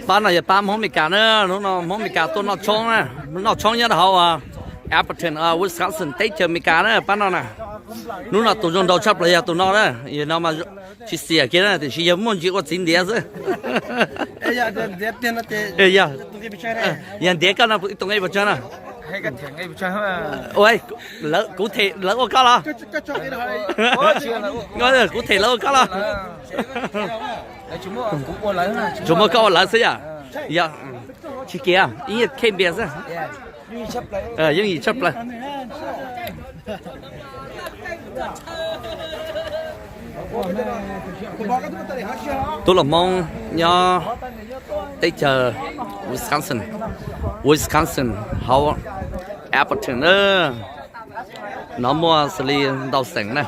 Pab no yog pab Hmoob Amelikas na, hnub no Hmoob Amelikas tuaj noj tshoob na, noj tshoob nyob rau hauv Appleton, Wisconsin, teb chaws Amelikas na, pab no na. Hnub no tus zoo nraug tshaj plaws yog tus no na, yog no mas tsis xiam kiag na, tiam sis yog muaj ntsis ua txiv ntiav xwb. Yog, yog ntiav koj no ib tug nqe puas tsawg no? Ua, kuv them lawv ua koj los? Kuv them lawv ua koj los? Tsuas muaj koj ua lawv xwb yom? Yog, tsis kiag, ib nyuag kheej npias xwb. Yooj yim tshaj plaws. Tub los Hmoob nyob teb chaws Wisconsin, Wisconsin hauv Appleton na. No muaj xws li ntau xeem na,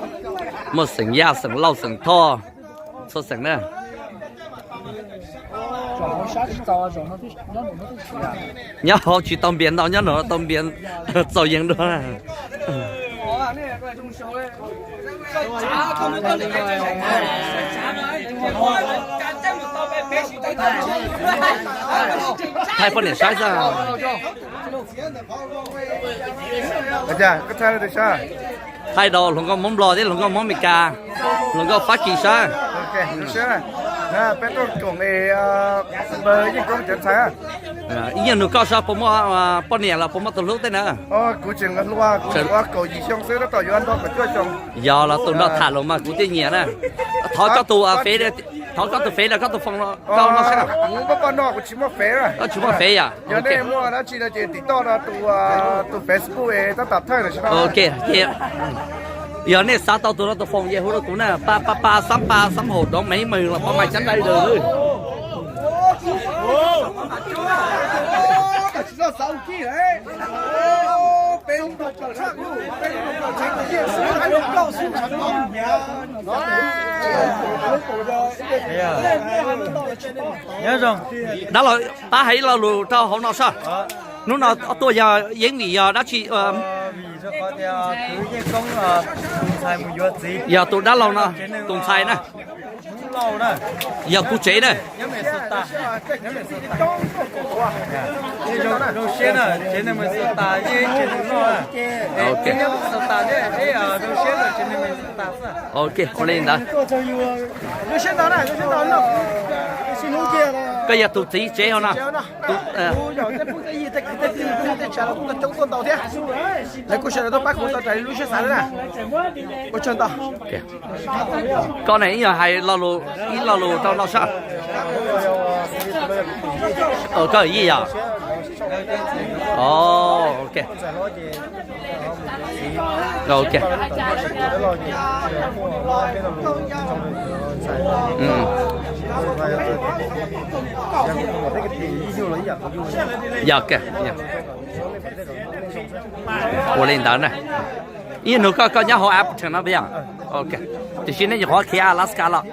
muaj xeem Yaj, xeem Lauj, xeem Thoj, txhua xeem na. Nyob hauv tsis tau npias ntau, nyob no tau npias txaus yees dua. Thaij poj niam saib xwb. Thaij rau hluas nkauj Hmoob Nplog thiab hluas nkauj Hmoob Amelikas, hluas nkauj Fab Kis saib. Peb tuaj koom es npawg Yeej Koob cov ntxhais. Ib nyuag nug koj saib puas muaj poj niam los puas muaj tus hlub tej na? Kuv tseem hluas, kuv tseem ua kaum yim xyoo xwb, tab tom yuav nto kaum cuaj xyoo. Yog los tus nrog tham lus mas kuv thiaj nyiam na. Thov koj tus fev, thov koj tus fev los koj tus foos, koj no saib. Kuv poj poj no kuv tsis muaj fev. Koj tsis muaj fev yom? Yog nej muaj dab tsi no ces tim toj rau tus Facebook es tab tom thaij no. Ok, yog nej xav tau tus no tus foos ces hu rau kuv na, pa pa pa xab pa xab haum doov meej mws los pab mais cab dai daws. Nyob zoo. Dab laug, pab hais ib lo lus rau hauv no saib. Hnub no tuaj yog yeeb vim yog dab tsi? Yog tus dab laug no, tus ntxhais na. Yog kuv tsev na. Ok, ua li ntawd. Koj yog tus txiv tsev hauv no. Lawv kuj sawv daws tuaj pab kuv tau raws li lub siab xav na. Ua tsaug ntau. Koj ne, ib yam hais lo lus, ib lo lus rau no saib. Koj yij yom? Ok. Ok. Yog, ua li ntawd na. Ib nug koj, koj nyob hauv Appleton no puas yog? Ok. Tiam sis nej nyuam qhuav khiav Alaska los?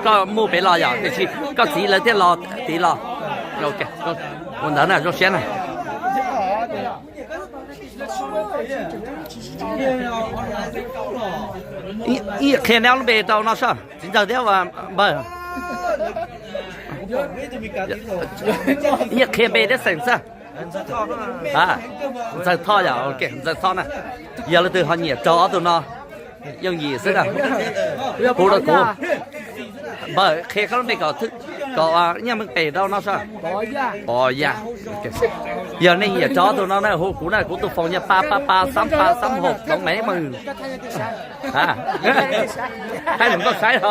Koj mus pem los yom, tiam sis koj txiv lawv thiaj los tid los. Ok. Ua ntawd na, zoo siab na. Ib qhia neb lub npe rau no saib, txiv ntxawg thiab npawg. Ib qhia npe thiab xeem xwb. Ntxawg Thoj yom, ok, Ntxawg Thoj na. Yog leej twg ho nyiam raug ob tug no, yooj yim xwb na. Hu rau kuv. Npawg, qhia koj lub npe kom, kom nyiaj meej pem rau no saib. Pov Yaj. Yog nej nyiam raug ob tug no na, hu kuv na, kuv tus foos yog pa pa pa xab pa xab haum doov meej mws. Thaij lus nkauj saib os.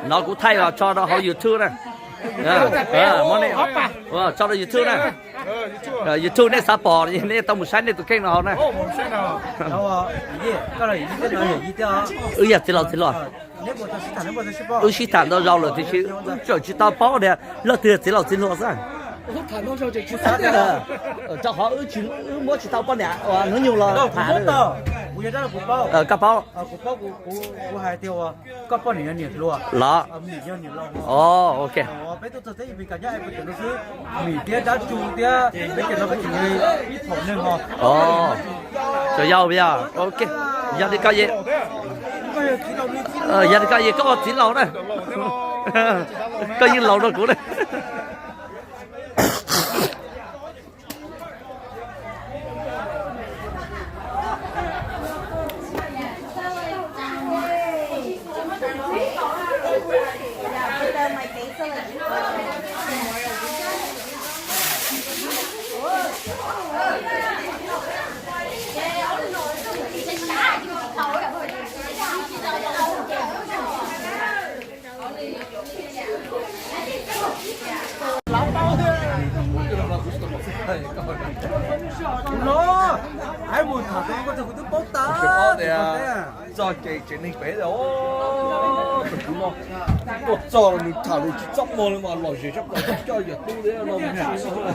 No kuv thaij los tso rau hauv YouTube na. Tso rau YouTube na. YouTube nej xav pom nej tau mus saib nej tus kheej no hauv na. Wb yog txiv laus txiv hluas. Wb sib tham ntau zaus lawm tiam sis wb tseem tsis tau paub tias leej twg yog txiv laus txiv hluas xwb. Rau qhov wb tsis, wb muab tsis tau poj niam uas hnub nyoog los tham. Koj paub. Kuv hais tias uas koj poj niam yog niam hluas los. Ok. Peb tuaj txog teb chaws Amelikas nyob es peb cov no xwb, Mim thiab Dab Tsu thiab peb cov no peb tseem ib phaum neeg ho. Tsuas yog, ok, yog li koj ye, yog li koj ye koj ua txiv laus na, koj yeej laus rau kuv na. Kuv los, hais mus tham tau koj txog kuv twb paub tas. Txog ces tsev neeg pem, tus kuv no tuaj txog los nws tham lus tsis txaj muag li mas lom zem sab plaws coj yawm tub thiab no.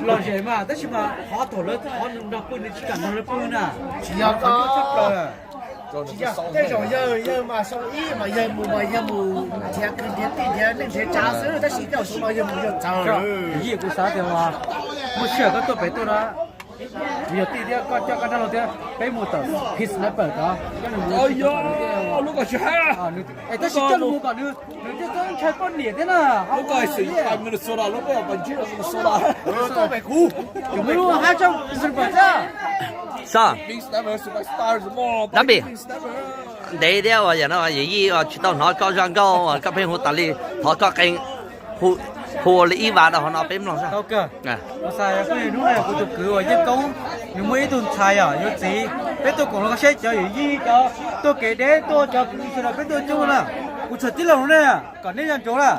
Lom zem mas tab sis mas qhov thaum lawv qhov nws nrog pw nws tsis kam nrog lawv pw na. Tsis yog, tej zaum yawg, yawg mas sau ib mas yawg mus mas yawg mus nrhiav kwv nrhiav tij nrhiav neej nrhiav tsav xwb tab sis tej zaum saum no yawg mus yawg txawv. Yij kuv xav tias mas muaj sij hawm koj tuaj pem tuaj na, yog tij thiab koj coj koj dab laug thiab peb mus tawm phis sniper tod. Lub ko tsis hais, es tab sis coj lus mus kom nws, nws thiaj txawj ntshai poj niam thiab na. Lub ko xwm pas Minnesota, lub ko pas ntsib Minnesota. Tus me lub hab tsob sniper thiab. Sab, dab npis, ntev thiab uas yam no yawm yij tsis tau hnov koj zaj nkauj uas koj pheej hu tas li, thov koj qee hu ua li ib vas rau hauv no peb mloog saib. Hnub no kuv tus kwv uas Yeej Koob, nws muaj ib tug ntxhais yom, yuav txiv, peb tuaj koom los saib cov yawm yij cov tuaj kev deb tuaj cov kwv tij sawv daws peb tuaj coob na. Kuv txham tib laug na, kom neb nco ntsoov na.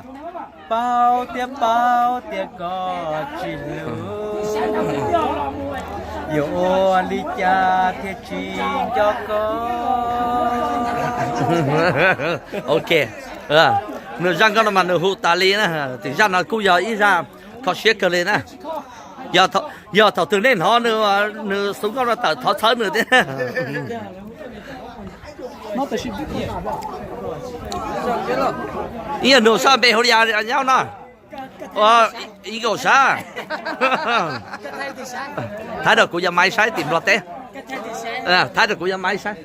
Paub tias paub tias koj tsis hlub, yuav ua li cas thiaj tsis nco koj. Ok, nws zaj nkauj no mas nws hu tas li na, tim zaj no kuj yog ib zaj kho siab kawg li na. Yog thaum twg nej hnov nws, nws xuv nkauj no tawm thov txhawb nws thiab. Ib yam nus sab npe hu li cas nyob no? Ib nkaus sab. Thaib rau kuv yog maiv saib tim Nplog teb. Thaib rau kuv yog maiv saib.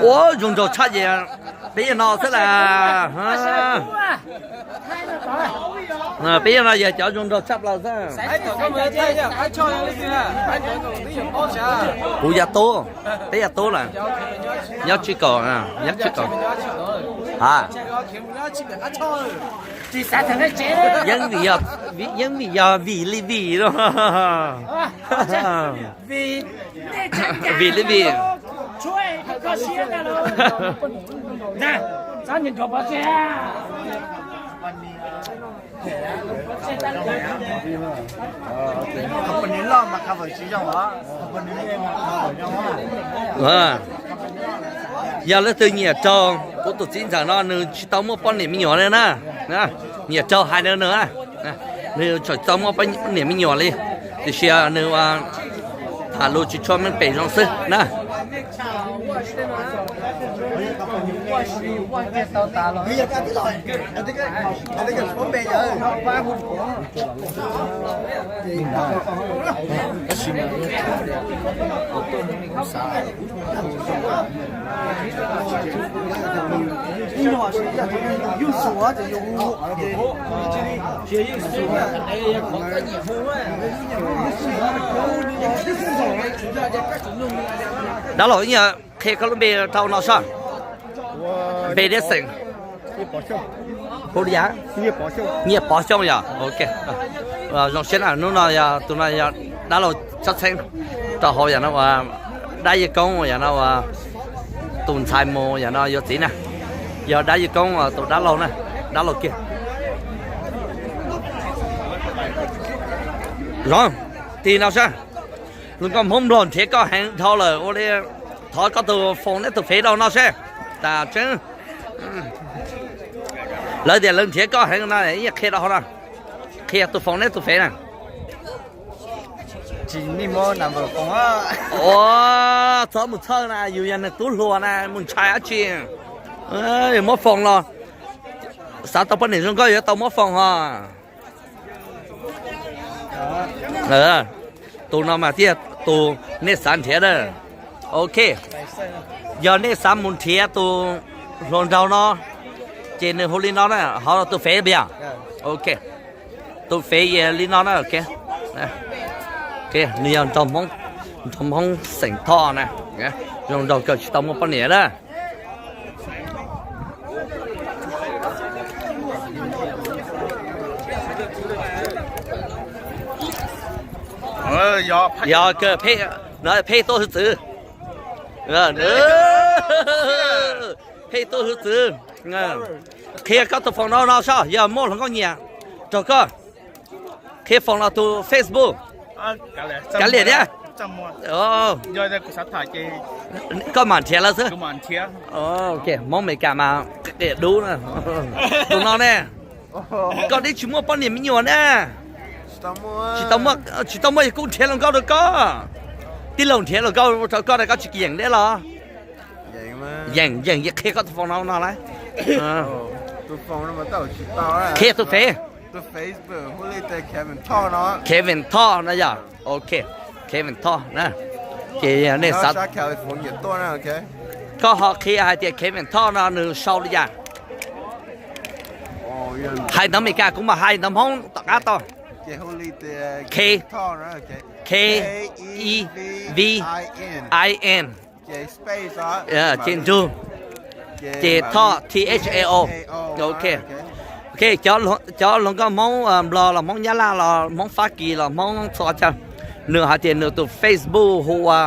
Ua zoo nraug tshaj ces peb yog no xwb las. Peb yog no yog cov zoo nraug tshaj plaws xwb. Kuv yog tub, peb yog tub lawm. Nyob tsib kaum, nyob tsib kaum. Ha. Yeeb vim yog, yeeb vim yog vim li vim no. Vim li vim. Yog leej twg nyiam raug kuv tus txiv ntxawm no, nws tsis tau muaj poj niam me nyuam li na. Nyiam raug hais nws, nws tseem tau muaj poj niam me nyuam li, tiam sis nws tham lus tsis tshua meej pem zoo xwb na. Dab laug, qhia koj lub npe rau no saib. Npe deb xeem. Hu li cas? Nyiaj Pov Xyooj yog. Ok. Zoo siab na, hnub no yog tus no yog dab laug Tsob Txheeb, rau hauv yam no uas dab Yeej Koob yam no uas tus ntxhais mus yam no yuav txiv na, yog dab Yeej Koob tus dab laug na, dab laug kiag. Zoo, tig no saib. Hluas nkauj Hmoob Nplog nrhiav koj heev dhau lawm ua li, thov koj tus foos thiab tus fev rau no seb. Tas tseeb. Lawv tias lawv nrhiav koj heev no, ib qhia rau hauv no. Qhia tus foos neb tus fev na. Ua, txhob mus txhawj na, yus yog nws tub hluas na, mus ntshai dab tsi. Muab foos los, xav tau poj niam zoo nkauj yuav tau muab foos os. Tus no mas thiaj tus nej xav nrhiav na. Ok, yog nej xav mus nrhiav tus hluas nraug no, ces nws hu li no na, ho tus fev pia. Ok, tus fev li no na. Ok, nws yog nraug Hmoob xeem Thoj na, zoo nraug kawg tsis tau muaj poj niam na. Yog kawg, phem tuaj hwv txwv. Phem tuaj hwv txwv. Qhia koj tus foos no no soj, yog muaj hluas nkauj nyiam rau koj, qhia foos los tus Facebook. Kav liam thiab. Koj mam nrhiav lawv xwb. Hmoob Amelikas mas qias dub na. Tus no ne, koj twb tsis muaj poj niam me nyuam na. Tsis tau muaj, tsis tau muaj yog kuv nrhiav hluas nkauj rau koj. Tij laug nrhiav hluas nkauj rau koj na, koj tsis yeem thiab los? Yeem, yeem, qhia koj tus foos no no lauj. Qhia tus fev. Kevin Thoj no yog. Ok, Kevin Thoj na. Ces nej xav, koj ho qhia hais tias Kevin Thoj no nws sau li cas? Hais ntawv Amelikas, kuv mam hais ntawv Hmoob tom qab tau. K, K E V I N, ces nrug, ces Thoj, T H A O. Ok, ok, cov hluas nkauj Hmoob Nplog los Hmoob Nyab Laj los Hmoob Fab Kis los Hmoob txhua chaw, nws hais tias nws tus Facebook hu ua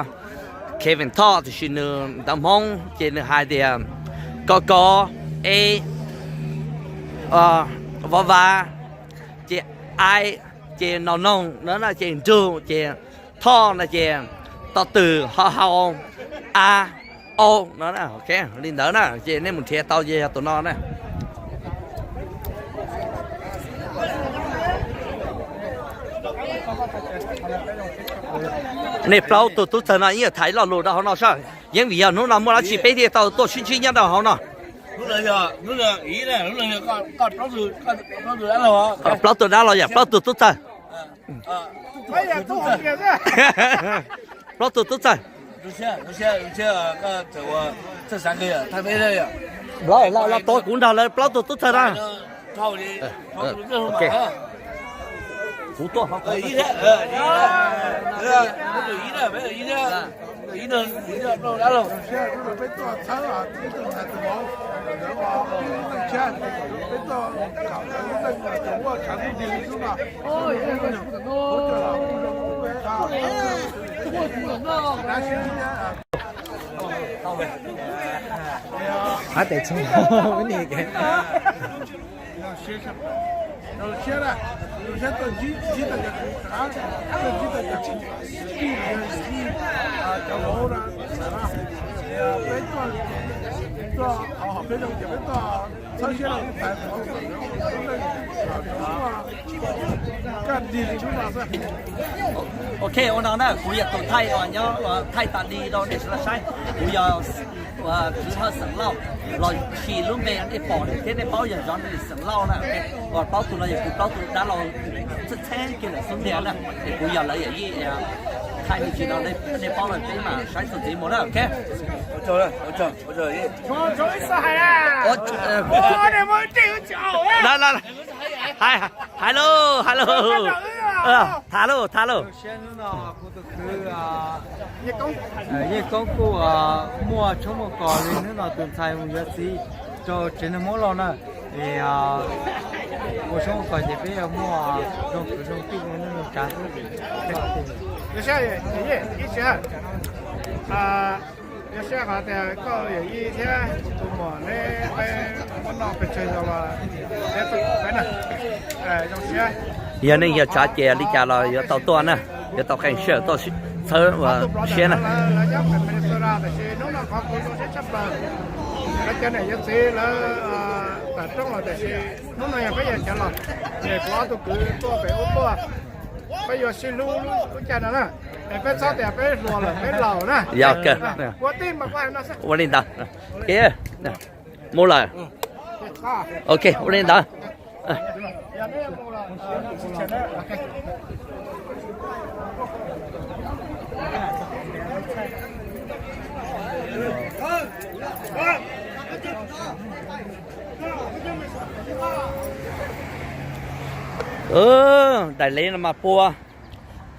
Kevin Thoj, tiam sis nws ntawv Hmoob ces nws hais tias ko ko, e, vov vav, ces ai, ces no noog no na, ces nrug, ces thoj no ces to twm ho hau a o no na. Li ntawd na, ces nej mus nrhiav tau ces yog tus no na. Nej plaub tug tub txawg no yeej yuav tham ib lo lus rau hauv no sab, yeej vim yog hnub no muaj dab tsi peb thiaj tau tuaj sib ntsib nyob rau hauv no. Plaub tug dab los yog plaub tug tub txawg? Plaub tug tub txawg. Los tuav kuv nrog lawv plaub tug tub txawg na. Kuv tuaj. Hab tes txhob ni. Ok, ua no na, kuv yog tus thaij uas nyob thaij tas li rau nej sawv daws saib. Kuv yog Tswv Hawj xeem Lauj, los sis lub npe nej pom thiab nej paub yog Zov Nws xeem Lauj na. Uas plaub tug no yog kuv plaub tug dab laug txheeb txheeb kiag ntawm Xub Ntiag na. Es kuv yog lawv yawm yij, thaij me ntsis no nej paub los peb mam saib txuas ntxiv mus na, ok. Hais lauj, hais lauj. Tham lauj, tham lauj. Yeej Koob kuj muaj tshoob muaj kos li hnub no tus ntxhais mus yuav txiv rau tsev neeg Hmoob Lauj na. Es ua tshoob ua kos ces peb yuav muaj zoo kwv zoo tij zoo neej zoo tsav xwb. Yog sab qhov tias koj yawm yij thiab tus muam neb peb muab noj pes tsawg zaus los neb tuaj peb na. Zoo siab. Yog neej yog tsav ces li cas los yuav tau tuaj na, yuav tau qee sij hawm tuaj txhawb siab na. Lawv nyob pem Minnesota tiam sis hnub no qhov kuv zoo siab tshaj plaws. Peb cov niam yawm txiv lawv tawm rooj los tiam sis hnub no yog peb yog cov los, es kuv ob tug kwv tuaj pem ub tuaj, peb yuav sib hlub lub caij no na, es peb txhob tias peb hluas lawm peb laus na. Ua li ntawd, mus lawm. Ok, ua li ntawd. Daim lev no mas pua,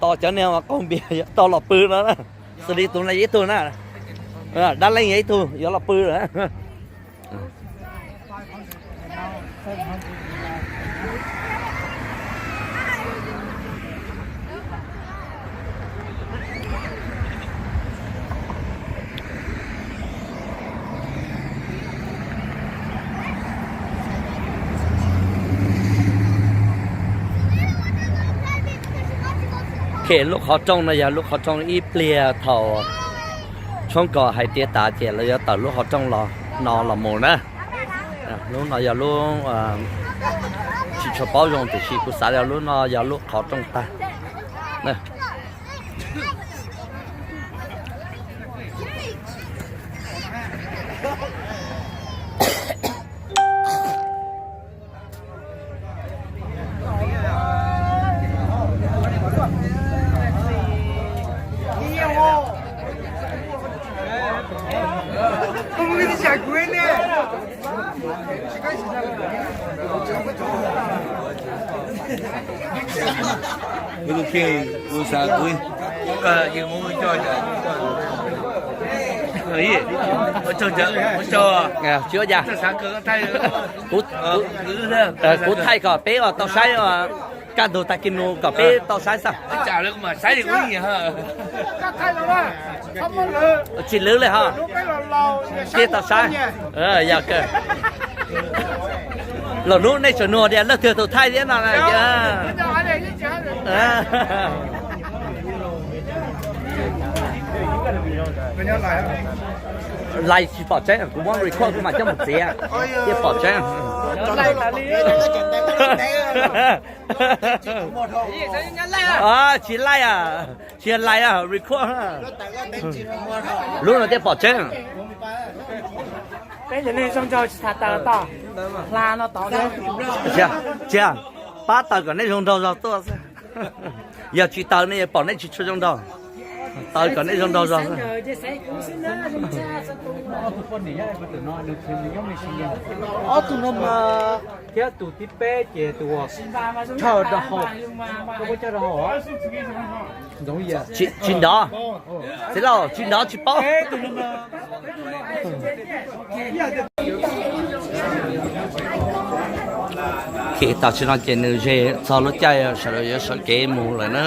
tos cov niag qaug npias tau los pw no, xws li tus no yog ib tug na, dab leeg yog ib tug yuav los pw lawm. Lub qhov rooj no yog lub qhov rooj ib pliag thaum tshoob kos hais tiav tas ces lawv yuav tawm lub qhov rooj no los mus na. Lub no yog lub tsis tshua paub zoo tiam sis kuv xav tias lub no yog lub qhov rooj tag. Tsis ua cas, kuv thaij kom peb tau saib, kaj ntug tag kis nus kom peb tau saib xwb. Tsis lwv li ho, peb tau saib. Yog kawg, lwm hnub nej tseem nug tias leej twg tus thaij thiab no. Lais tsis pom tseeb, kuv muab record kuv mam coj mus txiav thiaj pom tseeb. Tsis lais, tsis yog lais, record. Lub no thiaj pom tseeb. Peb cov neeg zoo nraug tsis tas tawm tod, hla no tod. Tsis, pab tawm kom nej zoo nraug zog tuaj xwb. Yog tsis tawm nej yuav pom nej tsis tshua zoo nraug. Tawm kom nej zoo nraug zog xwb. Ob tug no mas, thiab tus thib peb ces tus uas chaw rau hauv, koj puas chaw rau hauv? Tsis nrov, txiv laus, tsis nrov tsis paub. Khij tag tsis no ces nws ze txog lub caij sawv daws yuav sawv kev mus lawm na.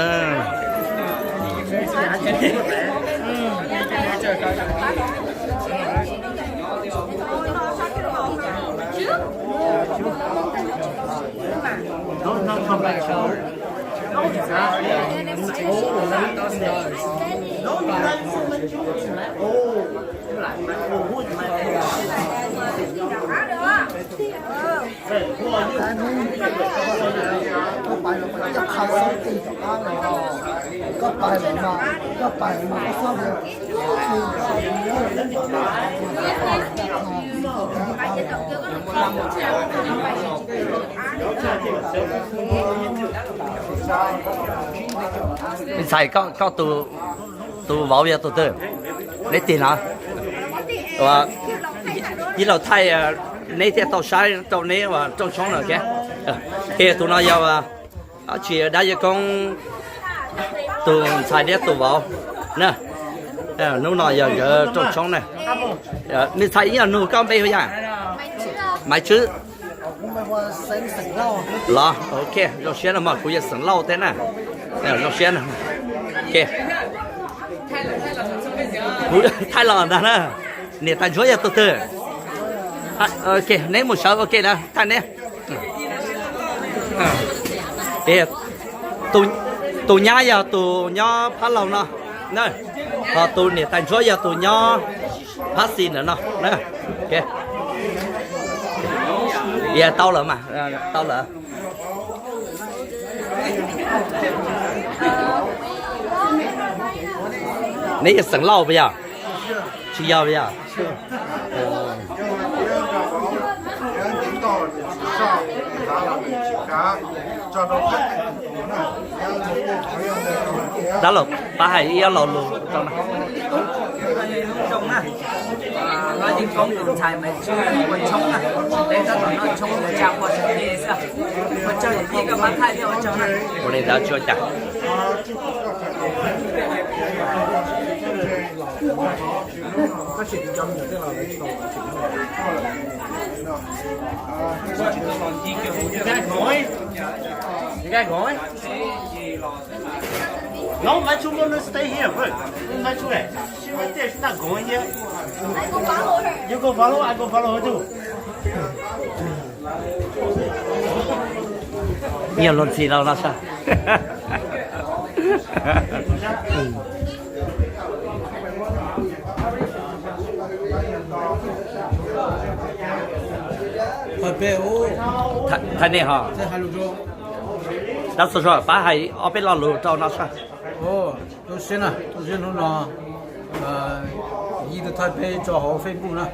Ntxhais, koj tus vauv yog tus twg? Neb tig no. Tij laug thaij, neb thiaj tau saib rau neb uas rooj tshoob no. Ces tus no yog dab yawg koob tus ntxhais thiab tus vauv na. Hnub no yog nkawd rooj tshoob na. Me ntxhais, ib nyuag nug koj npe hu yam? Maiv Tswb. Los, ok, zoo siab no mas kuv yog xeem Lauj thiab na. Zoo siab no. Kuv thaij los ntag na. Niam tais ntsuab yog tus twg? Ok, neb mus sawv, ok na, thaij neb. Tus nyab yog tus nyob phab laug no, ho tus niam tais ntsuab yog tus nyob phab xis ntawm no na. Yog tau lawm mas, tau lawm. Neb yog xeem Lauj puas yog? Tsis yog puas yog? Dab laug, pab hais ib ob lo lus rau na. Lub zoo na, no yeej koob tus ntxhais Maiv Tswb ua tshoob na, peb tab tom noj tshoob ua tsa ua xwb, ua tsaug yawm yij koj pab thaij thiab ua tsaug na. Ua li ntawd tsis ua cas. You guys going? No, Maiv Tswb, no, no, stay here, bro. Maiv Tswb, eh, she right there, she's not going yet. You go follow, I go follow her too. Nyuag luag ntxhi los no sab. Thaij nej ho. Dab Xua Sua, pab hais ob peb lo lus rau no sab. Zoo siab na, zoo siab hnub no yij tau thaij peb tso hauv Facebook na.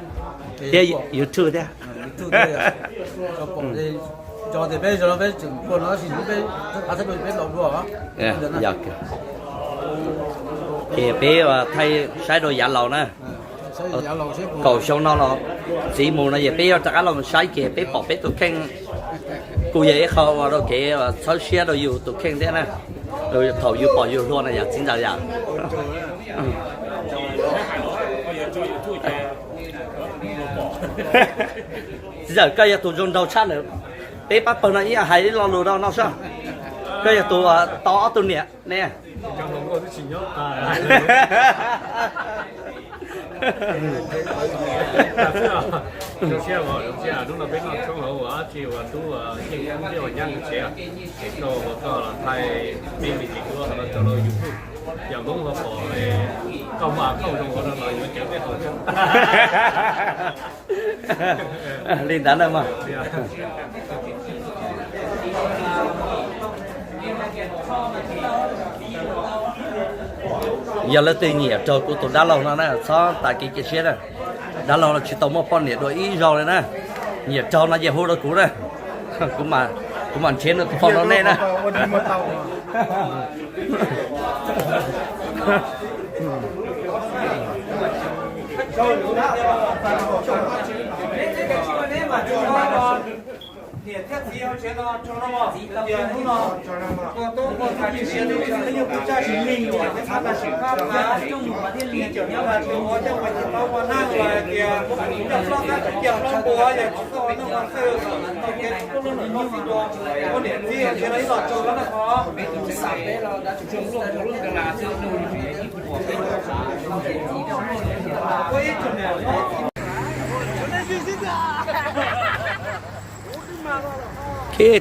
Thiab YouTube thiab. YouTube thiab, tso pom, tso tias peb zoo no peb tseem ua no tab sis hnub peb qab thaij dua peb los dua. Ces peb thaij saib rau yav laus na. Kaum xyoo no los txiv mus no yog peb yuav rov qab los saib ces peb pom peb tus kheej kuj yog ib qho ua rau kev txhawb siab rau yus tus kheej thiab na. Thaum yus pom yus hluas na yom txiv ntxawm yom. Txiv ntxawm koj yog tus zoo nraug tshaj na, peb pab pawg no ib hais ib lo lus rau no sab. Koj yog tus tau ob tug niam ne. Zoo siab, zoo siab hnub no peb noj tshoob hauv ua dab tsi ua tub yeej thiab ua nyab ntsev es koj ua koj los thaij peb me ntsis duab no rau lub YouTube, yog Hmoob ho pom koj muaj account zoo hauv no los yuav cawm peb haus. Li ntawd na mog. Yog leej twg nyiam raug kuv tus dab laug no na txhob tas kev cia siab na. Dab laug no tsis tau muaj poj niam dua ib zaug li na. Nyiam raug no ces hu rau kuv na. Kuv mam nrhiav nws tus phone rau nej na. Niam thiab txiv hauv tsev no tso no, tias hnub no ua tub ua ntxhais tsis siav li, ib txhia nyuj pw tsaj tsis lig, niam thiab txiv tag sim khab khav, ib cawm no tsis ua coj mus tsis tau ua neej los hais tias coj hlob kab tseem cia hlob npua, yog tsis txawj ua neej ua txhawj, tau kev tub lub num noj txiv dua, ua niam txiv hauv tsev no ib los tso no na ho.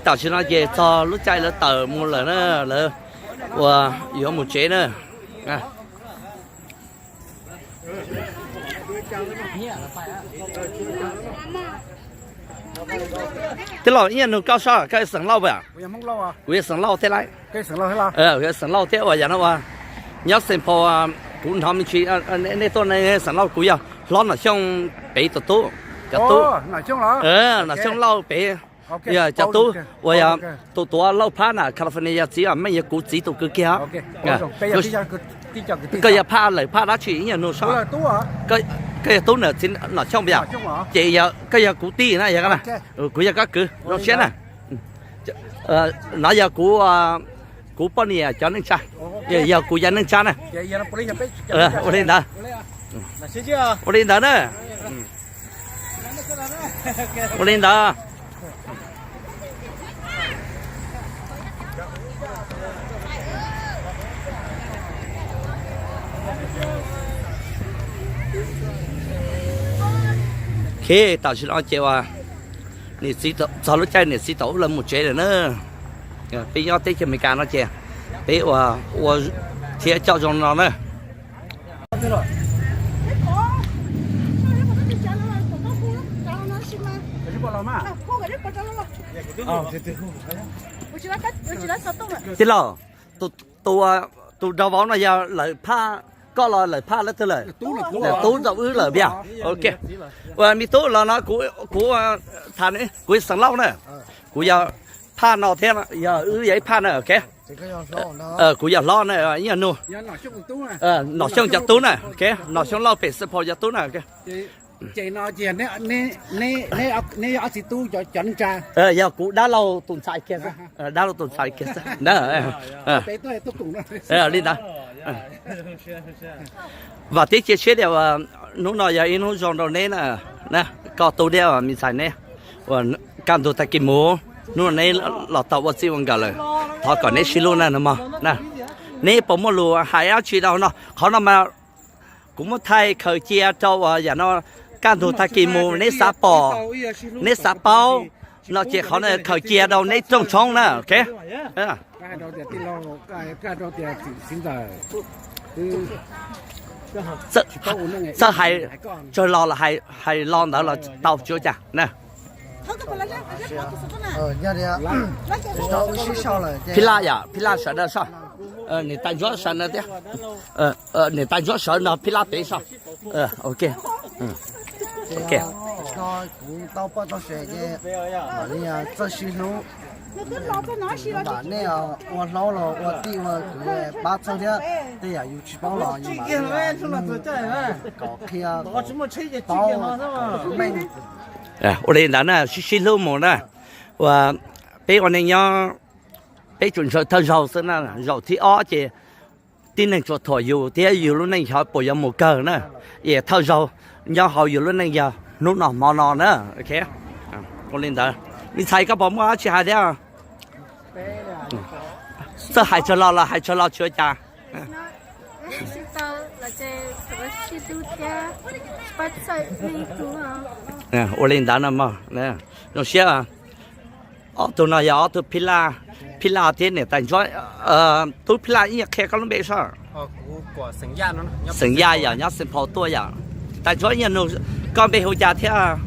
Tam sim no ces txog lub caij lawv tawm mus lawm na, lawv uas yuav mus tsev na. Tij laug, ib yam nug koj sab, koj yog xeem Lauj puas? Kuv yog xeem Lauj thiab lauj. Kuv yog xeem Lauj thiab uas yam no uas nyob Saint Paul, kuv hnov me ntsis nej tuaj xeem Lauj, kuv yog hlob Nom Xyooj pem tus tub, cov tub, Nom Xyooj Lauj pem, yog cov tub uas yog tus tuav Lauj Phab na California, yog txiv, meej yog kuv txiv tus kwv kiag. Koj yog phaj lawm phaj dab tsi ib yam nug sab? Koj yog tub na txiv Nom Xyooj puas yog? Ces koj yog kuv tij na yog na. Kuv yog koj kwv, zoo siab na. No yog kuv, kuv poj niam cov neej tsa, yog kuv yawg neej tsa na. Ua li ntawd, ua li ntawd na. Ua li ntawd. Tam sim no ces uas txog lub caij niam txiv tau ub lawv mus tsev lawm na. Peb nyob teb chaws Amelikas no ces peb ua, ua thiab coj zoo no na. Tij laug, tus, tus, tus rau vauv no yog lawv phaj, koj los lawv phaj leej twg lawm? Lawv tub rau wb lawm tiag. Ok. Ua me tub los no kuv, kuv tham, kuv yog Xeev Lauj na. Kuv yog phaj no thiab, yog wb yog ib phaj na, ok. Kuv yog hlob na, ib yog nug. Nom Xyooj cov tub na, ok. Nom Xyooj Lauj pem Xeev Phau cov tub na, ok. Yog kuv dab laug tus ntxhais kiag xwb, dab laug tus ntxhais kiag xwb na. Li ntawd. Vam thiab cia siab tias hnub no yog ib hnub zoo rau neb na, koj tub thiab me ntxhais neb uas kaj ntug tag kis mus, hnub no neb los tau ua txij ua nkawm lawm, thov kom neb sib hlub na no mog. Neb puas muaj lus hais dab tsi rau no? Qhov no mas kuv muab thaij khaws cia rau uas yam no kaj ntug tag kis mus neb xav pom, neb xav paub no ces qhov no khaws cia rau neb rooj tshoob na, ok. Txawj hais tsawg los los hais los ntawd los tau tsis ua cas na. Phij Laj yom, Phij Laj sawv daws soj, niam tais ntsuab sawv no thiab, niam tais ntsuab sawv no Phij Laj pem soj. Ok. Txawj sib hlub, nej ua hlob los ua tij ua kwv pab txog thiab, tej yam yus tsis paub los yus mam kom qhia, paub meej. Ua li ntawd na, sib sib hlub mus na. Ua, peb ua neej nyob, peb tsuas ntshaw thawj zaug xwb na, zaum thib ob ces tib neeg tsuas thuam yus thiab yus lub neej xyov puas yuav mus kawg na. Es thawj zaug nyob hauv yus lub neej yog hnub no hmo no na. Ua li ntawd, me ntxhais koj puas muaj dab tsi hais thiab? Txawj hais tsawg los los hais tsawg los tsis ua cas. Ua li ntawd no mog, zoo siab. Ob tug no yog ob tug Phij Laj, Phij Laj thiab niam tais ntsuab. Tub Phij Laj, ib nyuag qhia koj lub npe soj. Xeem Yaj yom, nyob Xeem Phau tuaj yom. Tais ntsuab, ib nyuag nug koj npe hu cas thiab?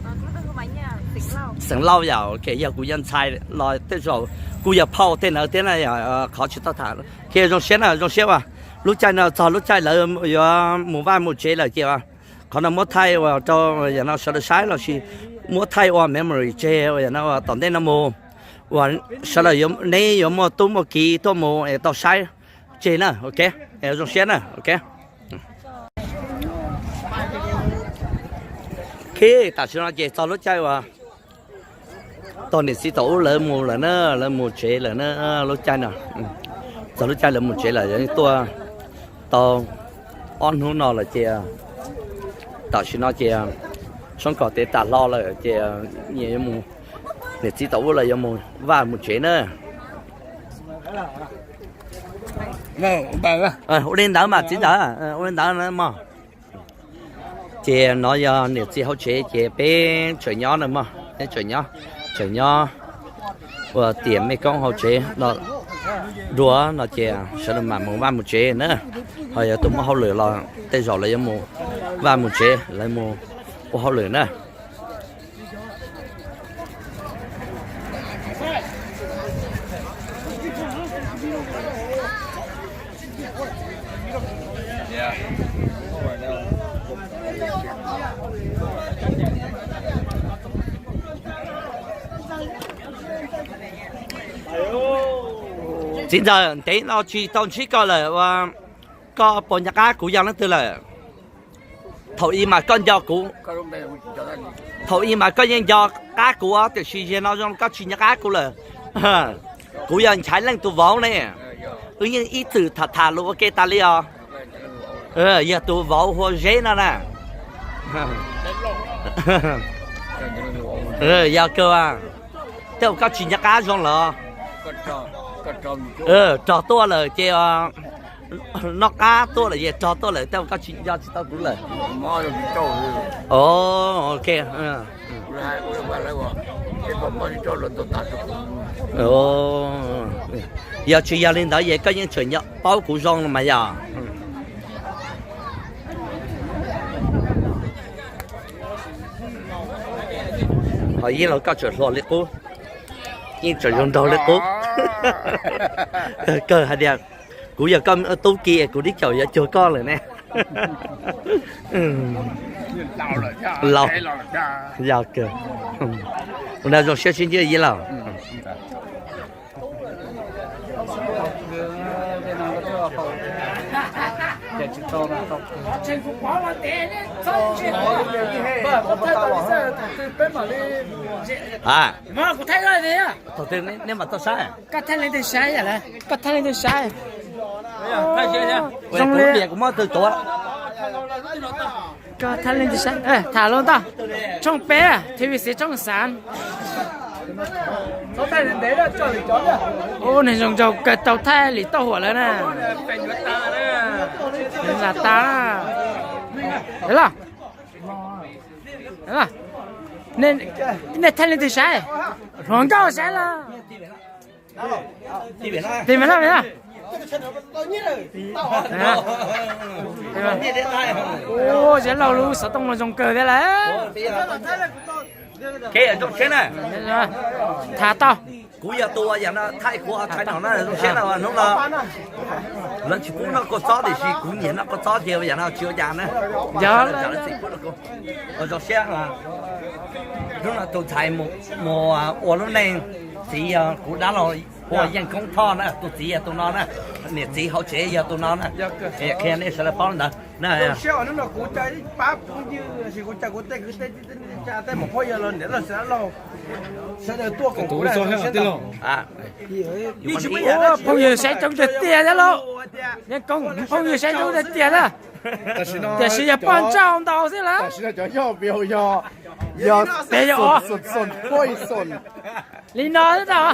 Xeem Lauj yom, ok, yog kuv yog ntxhais los tej zaum kuj yog phauj tej ntawd thiab na, qhov tsis tau tham. Ok, zoo siab na, zoo siab as. Lub caij no txog lub caij lawv yuav mus vaj mus tsev lawm ces qhov no muab thaij ua rau yam no sawv daws saib lossis muab thaij ua memory tseg uas yam no tom ntej no mus, uas sawv daws, neb yuav muaj tub muaj ki tuaj mus es tau saib tseg na, ok. Zoo siab na, ok. Ok, tam sim no ces txog lub caij uas tog niam txiv tau ub lawv mus lawm na, lawv mus tsev lawm na. Lub caij no, txog lub caij lawv mus tsev lawm, tuaj tau ob hnub no lawm ces tam sim no ces soob kos tes tas hlo lawm ces nyias yuav mus, niam txiv tau ub lawv yuav mus vaj mus tsev na. Ua li ntawd mas txiv ntxawm, ua li ntawd mog. Ces no yog niam txiv hauv tsev ces peb tseem nyob na mog, peb tseem nyob, tseem nyob ua tiam mej koob hauv tsev no dua no ces sawv daws mam mus vaj mus tsev na. Ho yog tus muaj hauj lwm los tej zaum lawv yuav mus vaj mus tsev, lawv mus ua hauj lwm na. Txiv ntxawm, ntev no tsis tau ntsib koj lawm, koj puas nco qab kuv yog leej twg lawm? Thaum ub mas koj nco kuv, thaum ub mas koj yeej nco qab kuv, tiam sis zaum no zoo koj tsis nco qab kuv lawm. Kuv yog Nchaiv Leej tus vauv ne, wb yeej ib txwm tham tham lus ua ke tas li os. Yog tus vauv hu ua Zeb no na. Yog kawg, tej zaum koj tsis nco qab zoo los. Rog tuaj lawm ces, noj qab tuaj lawm ces rog tuaj lawm, tej zaum koj tsis nco tsis tau kuv lawm. Ok. Yog tsis yog li ntawd ces koj yeej tseem nco paub kuv zoo mas yog. Ho yeej los koj tseem hluas li qub, yeej tseem zoo nraug li qub. Kawg hais tias kuv yog koj tub ki kuv tib caum yuav cuag koj lawm ne. Laus, yog kawg. Ua zoo siab sib ntsib ib laus. Thaum twg nej mam tau saib? Koj thaij leej twg saib? Koj thaij leej twg saib? Zoo li kuv muab tw tuav. Koj thaij leej twg saib? Tham los ntag. Tshooj peb, T V C tshooj xav. Ub, neeg zoo nraug kawg tau thaij Lis Tauj Huam lawm na. Nws lam tas na. Los, nej thaij leej twg saib? Hluas nkauj saib los. Tim me laj me laj. Ub, Zeb Laug lub xov tooj no zoo kawg thiab lawm. Tham tau. Kuv yog tus yam no thaij kuv thaij no na, zoo siab na, hnub no lawv tsis pub noj kua txob tiam sis kuv nyiam noj kua txob ces yam no tsis ua cas na. Yog, zoo siab. Hnub no tus ntxhais mus ua lub neej, txiv yog kuv dab laug hu ua Yeej Koob Thoj na, tus txiv yog tus no na, niam txiv hauv tsev yog tus no na. Qhia nej sawv daws paub li ntawd na. Ua phooj ywg saib coob tiag tiag thiab lauj. Yeej Koob phooj ywg saib coob tiag tiag na. Tiam sis yog poj ntsauj ntau xwb lawm. Yog peb yog os. Li no xwb tau.